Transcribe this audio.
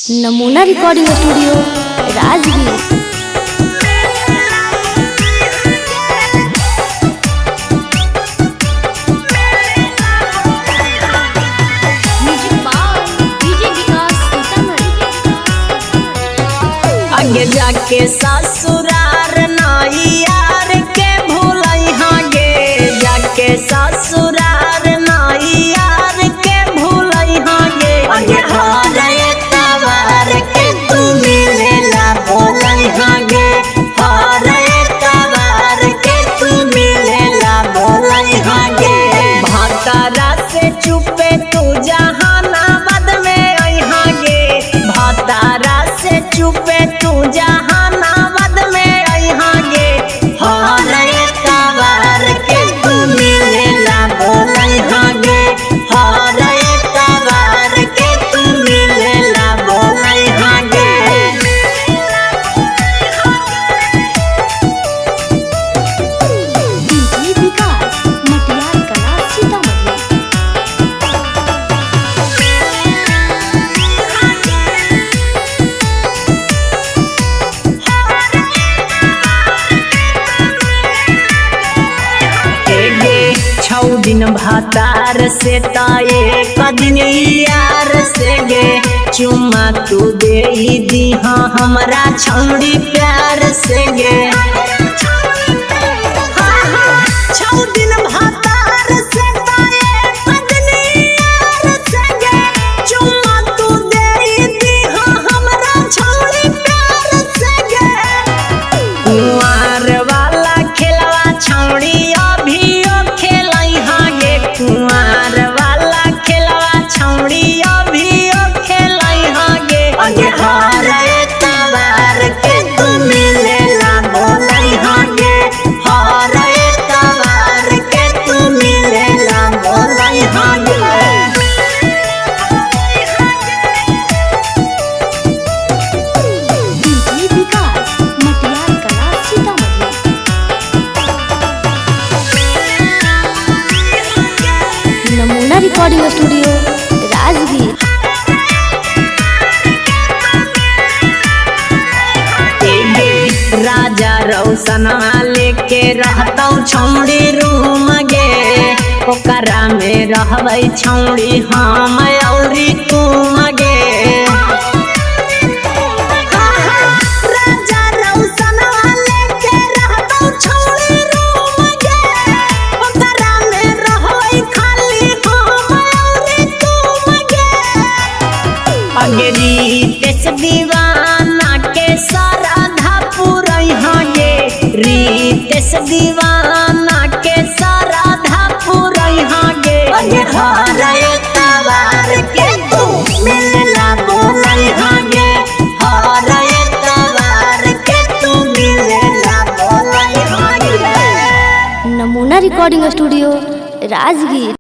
नमूना recording studio Rajgir. आगे जाके ससुरार नाई यार के भूलई गे, जाके ससुरार नाई यार के भूलई गे। आगे हरे तवार के तू मिलेला बोलई गे, हरे तवार के तू मिलेला बोलई गे। भातारा से चुपे तू जहानाबाद में आई गे, भातारा से चुपे तू जहानाबाद में आई गे। हरे तवार के तू मिलेला बोलई गे, हरे तवार के तू मिलेला बोलई गे। डीजे विकास मटियार कला सीतामढ़ी। गे छौ दिन भातार से ताए कदिन यार से गे, चुमा तू दे दी हाँ हमरा छौड़ी प्यार से गे। छौ दिन भातार से ताए कदिन यार से गे, चुमा तू दे दी हाँ हमरा छौड़ी प्यार से गे। कुंवार वाला खेलवा छौड़ी अभियो खेलई गे, कुंवार वाला खेलवा छौड़ी अभियो खेलई गे। अगे हरे तवार के तू मिलेला बोलई गे, हरे तवार के तू मिलेला बोलई गे। डीजे विकास मटियार कला सीतामढ़ी। नमूना रिकॉर्डिंग स्टूडियो राजगीर। राजा रौसनवा लेके रहतौ छौड़ी रूम गे, ओकरा में रहबै छौड़ी हम औरी तुम गे। राजा रौसनवा लेके रहतौ छौड़ी रूम गे, ओकरा में रहबै खाली हम औरी तुम गे। अगरी तेस दीवाना के साराधा पुरई गे, रीतेश दीवाना के साराधा पुरई गे। अगे हरे तवार के तू मिलला बोलई गे, हरे तवार के तू मिलला बोलई गे। नमूना रिकॉर्डिंग स्टूडियो राजगीर।